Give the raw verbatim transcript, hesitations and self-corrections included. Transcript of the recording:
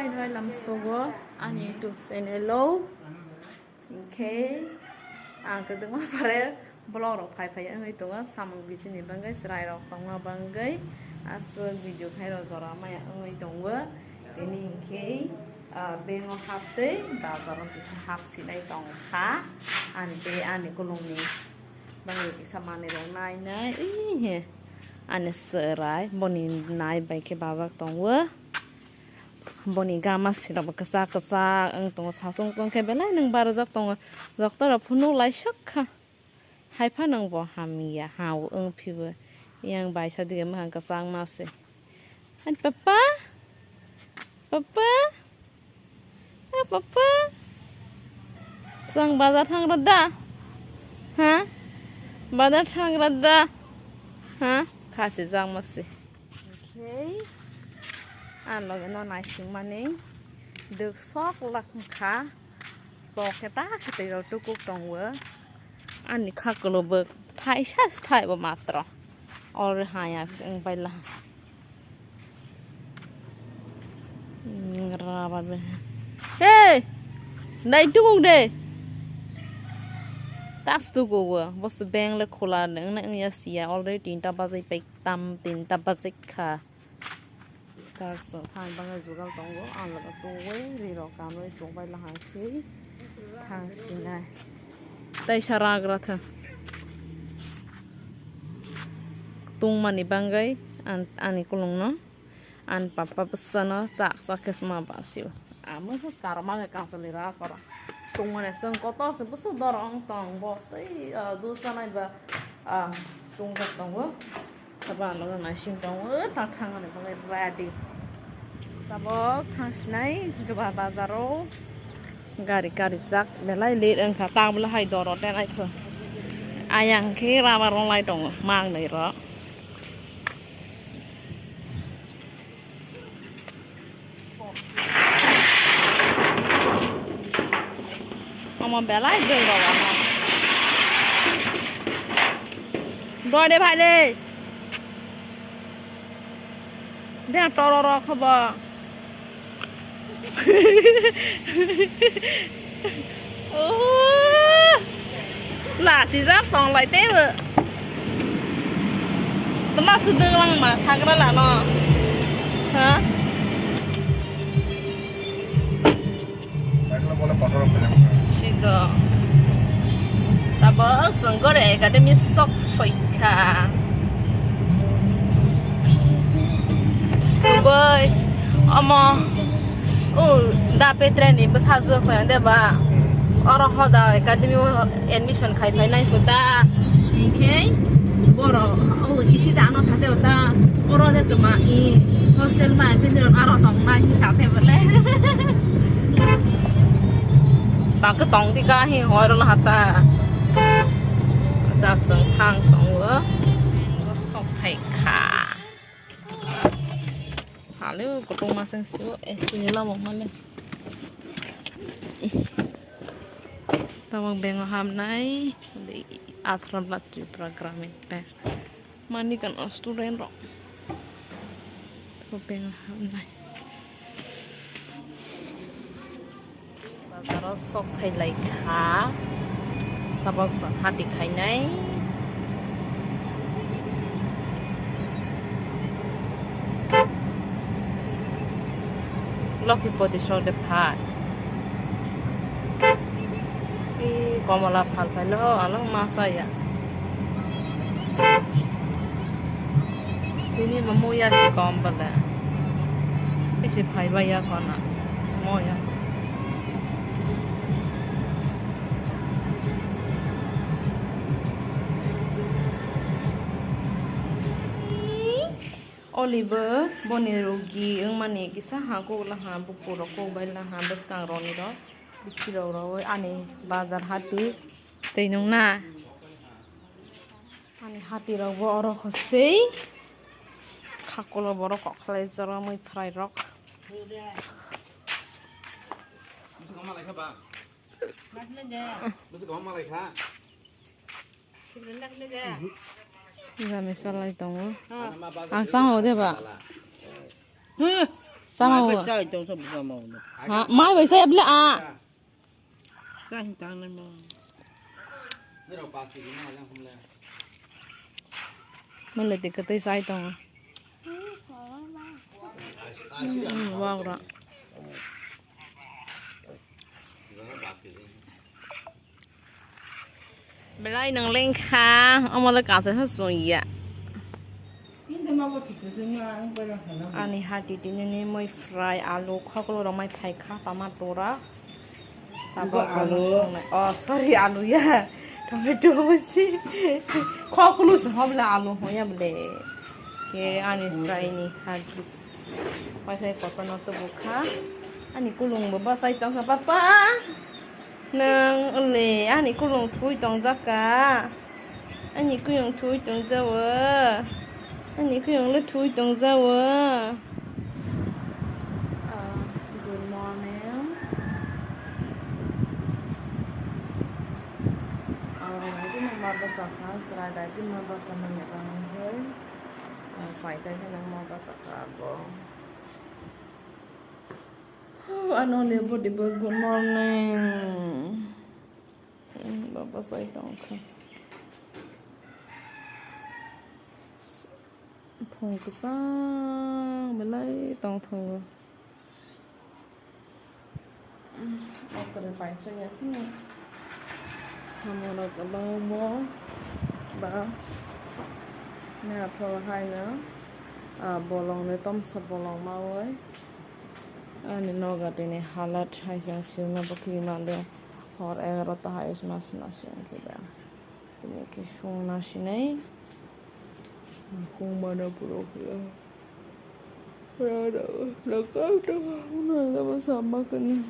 Lamsogo ani YouTube channel o. Hinkhe ang kwdwkma pore vlog rok phai phai wngwi tongo, samung bichini bagwi, chwrai rok tongma bagwi, aswk video khai rok jora maya wngwi tongo. Tini hinkhe, ah, bank o haptwi bazar o kisa hap sinai tongkha, ani tei ani kulungni bagwi kisa manwi rok nai nai, ih, ani chwrai boni nai bai khe bajak tongo. Boni gama sirok bo kwchak kwchak wng tongo, satung tong khe belai nwng barajak tongo, doctor rok phunuk lai sok kha, hai phano bo hamya ha o wng phibo. Yang baisa dige mwkhang kwchangma se. Ani papa, papa, a papa, chwng bazar thangra da, ha, bazar thangra da, ha, khasi jakma se. Oke. Ang loge no naising mani duk sok lak kha. Bo khe ta khe twi rok tukuk tongo. Ani kha kolobwk thaisa se thai bo matro. Oro haya se wng bai la. Hmm, rubber be. Hey! Nai tukuk de. Tas tukuk bo. Bo se bank le khula de. Wng na wng ya siya. Already tinta bajai pai tam tinta bajai kha. Tak chwng thang bangwi jugal tongo, ang loge tungwi ri rok kanwi chukbai lahai khe thang sinai. Tei sa ragra thang. Tungmani bangwi an-, ani kulungno, ani papa bwsano chak chak khe sma basio. Amo se karma khe kangchali ra kora. Tungmani chwng kotor se bwswk dor wng tong bo tei, ah, dul chanai ba, ah, tungjak tongo. Tabuk ang loge naising tongo, ta thangani bagwi ready. Tabuk thang sinai Dubar bazaro gari karijak belai late wngkha, ta bwlai hai doro tenai kho. Ayang khe rubber rwnglai tongo mangnwi rok. Omo belai dui rok ano. Doi de phai le. Beng toro rok kho bo. Oh, la sijak tong lai tei bo. Tama sudung lang ma sagra lano. Ha? Sido. Tabuk chwng gore academy sok phaikha. Bai, omo, o, da Petra ni bwsajwk khe de ba? Oro hoda academy o admission khai phai nai kho da. Hinkhe borok o isi da ano sate ta oro de tuma i hostel ma tini ron aro tong nai hi sate bole. Bakhe tong di ka hi hoi ro hata. Jak song thang tongo. Sok thai kha. Halo kutung masang sio eh sini lamok male. Tabuk bank o hamnai, Athra Blood Tripura Gramin Bank. Mani kan o student rok. Tabuk bank o hamnai. Bazaro sok phai lai kha. Tabuk sa hati khainai. Loki poti sor de phai. Ee, komola phal phai lo, along masa ya. Tini ma muya si kom bale. Isi phai ba ya kona. Moya. Olibo boni rugi wngmani kisa ha kukla ha bukur rok kok bai la ha bwskang roni rok bithi rok rwi ani bazar hati twi nung na ani hati rok bo oro khosei khakulo borok kok khlai jora mui phrai rok. Jami salai tongo. Ang sango de ba? Sama. Mai bai chai tong sa buka mau no. Ha, mai bai sai abla a. Sa hin tang nai mo. Mele te katai sai tong. Hmm, wak ra. Belai nang lengkha, omo le kaisa se sung ya. Ani hati tini ni moi fry, alu, khoklo rok mai phai kha, tomato rok. Tabuk alu. Oh, sorry, alu ya. Tomato bo si. Khoklo se hobla alu hoya bole. Ke ani fry ni hati. Mai sai kotor no to bukha. Ani kulung bo basai tong kha, papa. Nang le, ani kulung thui tong jaka. Ani kuyung thui tong jawa. Ani kuyung le thui tong jawa. Ah, good morning. Ah, ini mama baca kan, serada ini mama baca mana kan, hei. Ah, saya tadi nang mama baca kan, bo. Oh, ano le body bo good morning. Hmm, baba sai tong kha. Phung kwchang belai tong thango. Okre pai chaya. Samoro kwbangma ba naphal haino, ah, bolongni tomsa bolong mawi. Ani nogatini halat hai chwng swima bwkhwi mande. Hor egarota hai wngma sina se wngkhe ba. Tini khe songna sinai. Hung mano puro khe. Nakam to hung na sama kani.